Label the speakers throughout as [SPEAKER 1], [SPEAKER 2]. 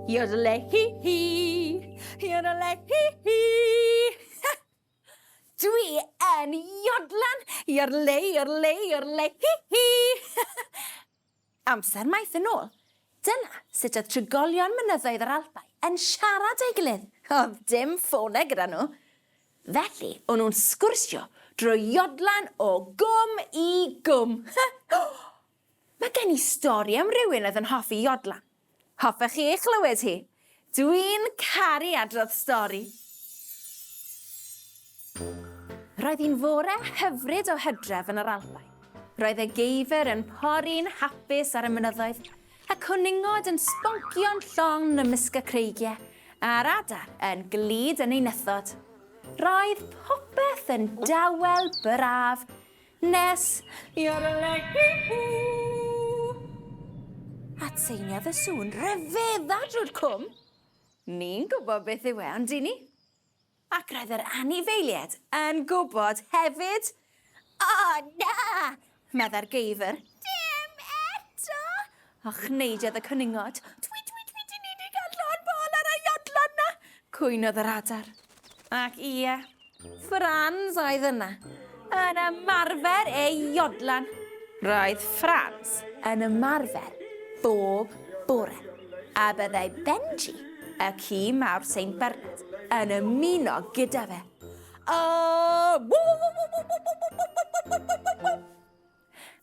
[SPEAKER 1] Yodelay-hee-hee! Yodelay-hee-hee! Dwi yn iodlan! Yodelay, yodelay, yodelay-hee-hee! Amser maith yn ôl, dyna sut oedd trigolion mynyddoedd yr Alpau yn siarad â'i gilydd. Oedd dim ffonau gyda nhw. Felly, o'n nhw'n sgwrsio drwy iodlan o gwm i gwm. Mae gen i stori am rywun oedd yn hoffi iodlan. Hoffech chi ei chlywed hi? Dwi'n caru adrodd stori. Roedd hi'n fore hyfryd o hydref yn yr Alpau. Roedd y geifr yn pori'n hapus ar y mynyddoedd, y cwningod yn sboncio'n llon ymysg y creigiau, a'r adar yn glyd yn eu nythod. Roedd popeth yn dawel braf nes Atseiniodd y sŵn rhyfedda drwy'r cwm. Ni'n gwybod beth yw e, ond dyn ni? Ac roedd yr anifeiliaid yn gwybod hefyd. O, na! meddai'r geifr. Dim eto! Ochneidiodd y cwningod. Dwi, dwi, dwi, dyn ni wedi cael llond bol ar y iodlan na! Cwynodd yr adar. Ac ie, Franz oedd yna, yn ymarfer ei iodlan. Roedd Franz yn ymarfer bob bore, a byddai Benji, y ci mawr Saint Bernard, yn ymuno gyda fe.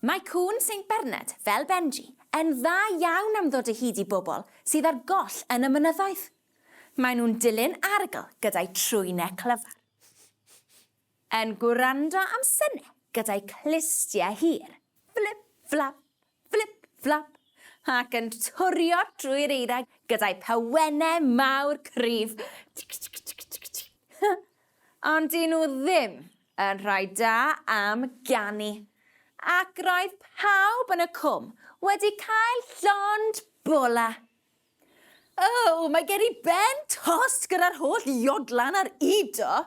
[SPEAKER 1] Mae cŵn Saint Bernard, fel Benji, yn dda iawn am ddod o hyd i bobl sydd ar goll yn y mynyddoedd. Maen nhw'n dilyn arogl gyda'u trwynau clyfar. Yn gwrando am synau gyda'u clustiau hir, flip, flap, flip, flap, ac yn twrio drwy'r eira gyda'u pawennau mawr cryf, tic, tic, tic, tic, tic. Ond 'dyn nhw ddim yn rhai da am ganu. Ac roedd pawb yn y cwm wedi cael llond bola. O, mae gen i ben tost gyda'r holl iodlan a'r udo!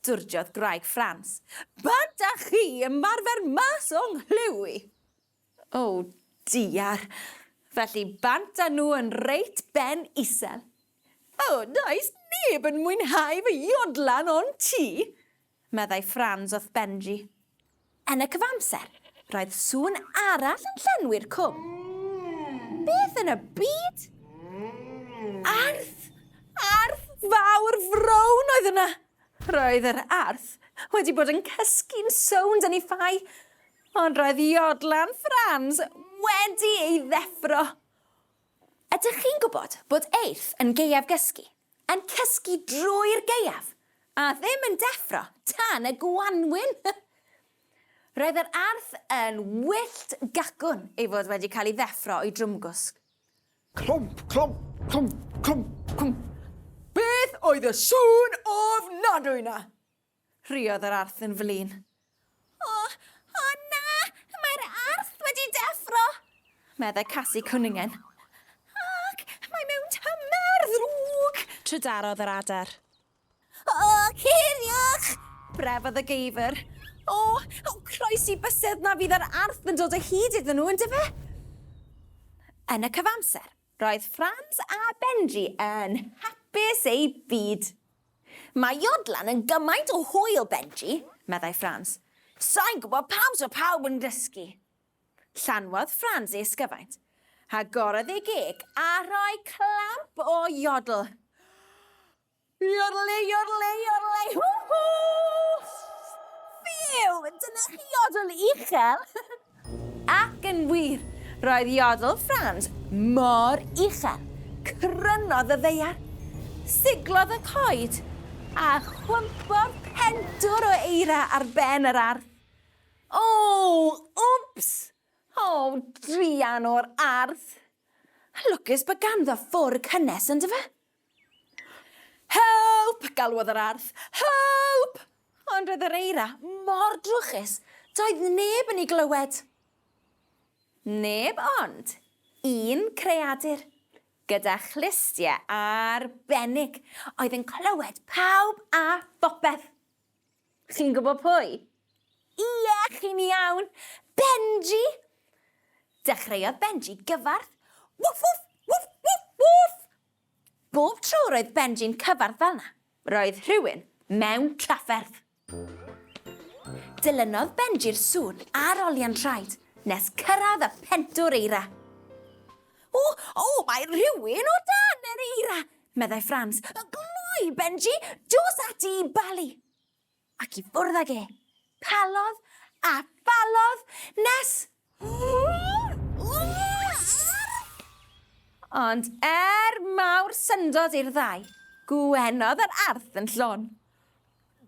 [SPEAKER 1] dwrdiodd gwraig Frans. Bant â chi ymarfer mas o 'nghlyw i! O, diar! Felly bant â nhw yn reit ben isel. O, does neb yn mwynhau fy iodlan ond ti! meddai Frans wrth Benji. Yn y cyfamser, roedd sŵn arall yn llenwi'r cwm. Beth yn y byd? Arth! Arth fawr frown oedd yna! Roedd yr arth wedi bod yn cysgu'n sownd yn ei ffau, ond roedd iodlan Frans wedi ei ddeffro. Ydych chi'n gwybod bod eirth yn gaeafgysgu? Yn cysgu drwy'r gaeaf, a ddim yn deffro tan y gwanwyn! Roedd yr arth yn wyllt gacwn ei fod wedi cael ei ddeffro o'i drwmgwsg.
[SPEAKER 2] Clwmp, clwmp, clwmp, clwmp, clwmp. Beth oedd y sŵn ofnadwy 'na?
[SPEAKER 1] Rhuodd yr arth yn flin. O, o na! Mae'r arth wedi deffro! meddai Casi Cwningen. Ac mae mewn tymer ddrwg!
[SPEAKER 3] Trydarodd yr adar.
[SPEAKER 1] O, curiwch! brefodd y geifr. O, o, croesi bysedd na fydd yr arth yn dod o hyd iddyn nhw, yndyfe? Yn y cyfamser, roedd Franz a Benji yn hapus eu byd. Mae iodlan yn gymaint o hwyl, Benji, meddai Franz. Sa i'n gwybod pam so pawb yn dysgu. Llanwodd Franz ei ysgyfaint, agorodd ei geg a rhoi clamp o iodl. Iodle, iodle, iodle, hw hw! Fiw, dyna chi iodl uchel! Ac yn wir, roedd iodl Franz mor uchel, crynodd y ddaear, siglodd y coed, a chwympodd pentwr o eira ar ben yr arth. O, wps! O, druan o'r arth! Lwcus bod ganddo ffwr cynnes, yndyfe? Help! galwodd yr arth. Help! Ond roedd yr eira mor drwchus, doedd neb yn ei glywed. Neb ond un creadur, gyda chlustiau arbennig, oedd yn clywed pawb a phopeth. Chi'n gwybod pwy? Ie, chi'n iawn! Benji! Dechreuodd Benji gyfarth, Woof woof! Woof woof woof! Bob tro roedd Benji'n cyfarth fel 'na, roedd rhywun mewn trafferth. Dilynodd Benji'r sŵn ar olion traed nes cyrraedd y pentwr eira. O, o, mae rhywun o dan yr eira, meddai Franz. Gloi, Benji, dos ati i balu. Ac i ffwrdd ag e. Palodd a phalodd nes... Ond er mawr syndod i'r ddau, gwenodd yr arth yn llon.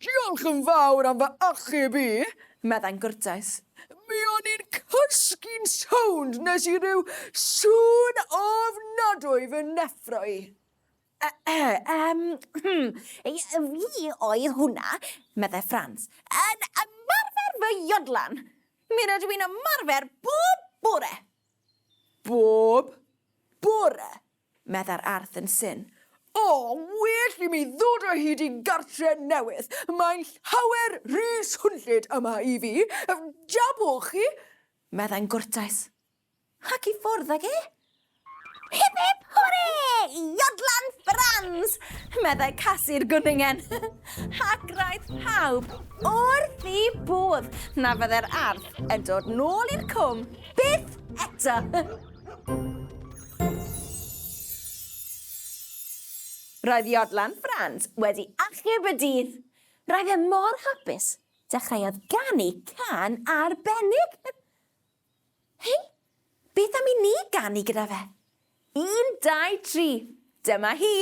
[SPEAKER 2] Diolch yn fawr am fy achub i,
[SPEAKER 1] meddai'n gwrtais.
[SPEAKER 2] Mi o'n i'n cysgu'n sownd nes i ryw sŵn ofnadwy fy neffro i.
[SPEAKER 1] Yym, fi oedd hwnna, meddai Franz, yn ymarfer fy iodlan. Mi rydw i'n ymarfer bob bore.
[SPEAKER 2] Bob bore?
[SPEAKER 1] Meddai'r arth yn syn.
[SPEAKER 2] O, well i mi ddod o hyd i gartre newydd. Mae'n llawer rhy swnllyd yma i fi. Jabwch chi!
[SPEAKER 1] Meddai'n gwrtais. Ac i ffwrdd ag e. Hip hip hwre! Iodlan Franz! Meddai Casi'r gwningen. Ac roedd pawb wrth eu bodd na fydde'r arth yn dod nôl i'r cwm byth eto. Roedd Iodlan Franz wedi achub y dydd. Roedd e mor hapus, dechreuodd ganu cân arbennig. Hei, beth am i ni ganu gyda fe? Un, dau, tri, dyma hi!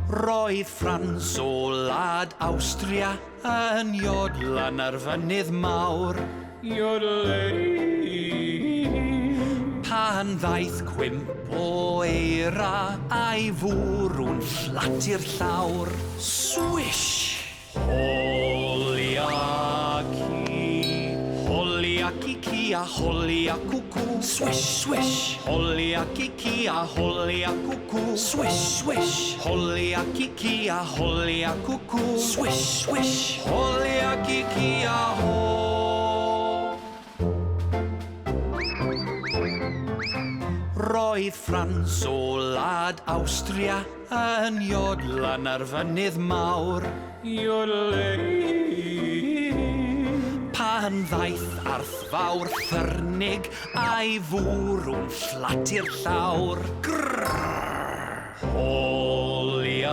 [SPEAKER 3] Roedd Franz o wlad Awstria yn iodlan ar fynydd mawr. Pan ddaeth cwymp o eira a'i fwrw'n fflat i'r llawr. Swish! Holiaci, holiaci ci a holiacwcw. Swish, swish. Holiaci ci a holiacwcw. Swish, swish. Holiaci ci a holiacwcw. Swish, swish. Holiaci ci a ho. Roedd Franz o wlad Awstria yn iodlan ar fynydd mawr. Pan ddaeth arth fawr ffyrnig a'i fwrw'n fflat i'r llawr. Grrrr! Holiaci,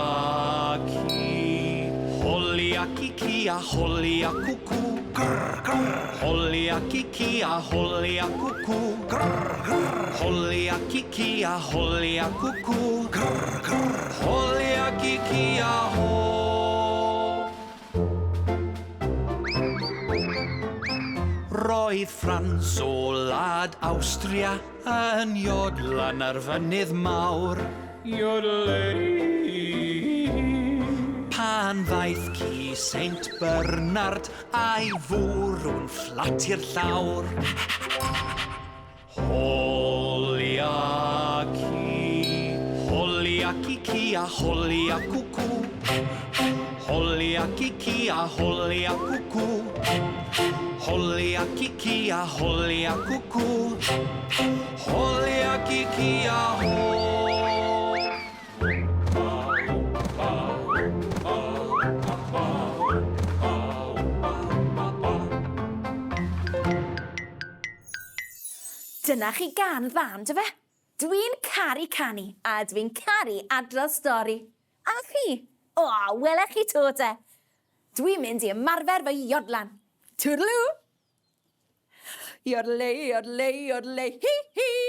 [SPEAKER 3] holiaci ci a holiacwcw. Grrr, grrr. Holiaci ci a holiacwcw. Grrr, grrr. Holiaci ci a holiacwcw. Grrr, grrr. Holiaci ci a ho. Roedd Franz o wlad Awstria yn iodlan ar fynydd mawr. Pan ddaeth ci Saint Bernard a'i fwrw'n fflat i'r llawr. Holiaci, holiaci ci a holiacwcw. Holiaci ci a holiacwcw. Holiaci ci a holiacwcw. Holiaci ci a ho.
[SPEAKER 1] Dyna chi gân dda, on'd yfe? Dwi'n caru canu, a dwi'n caru adrodd stori. A chi? O, welech chi 'to te! Dwi'n mynd i ymarfer fy iodlan. Toodaloo!
[SPEAKER 2] Yodelay, yodelay, yodelay, hi, hi!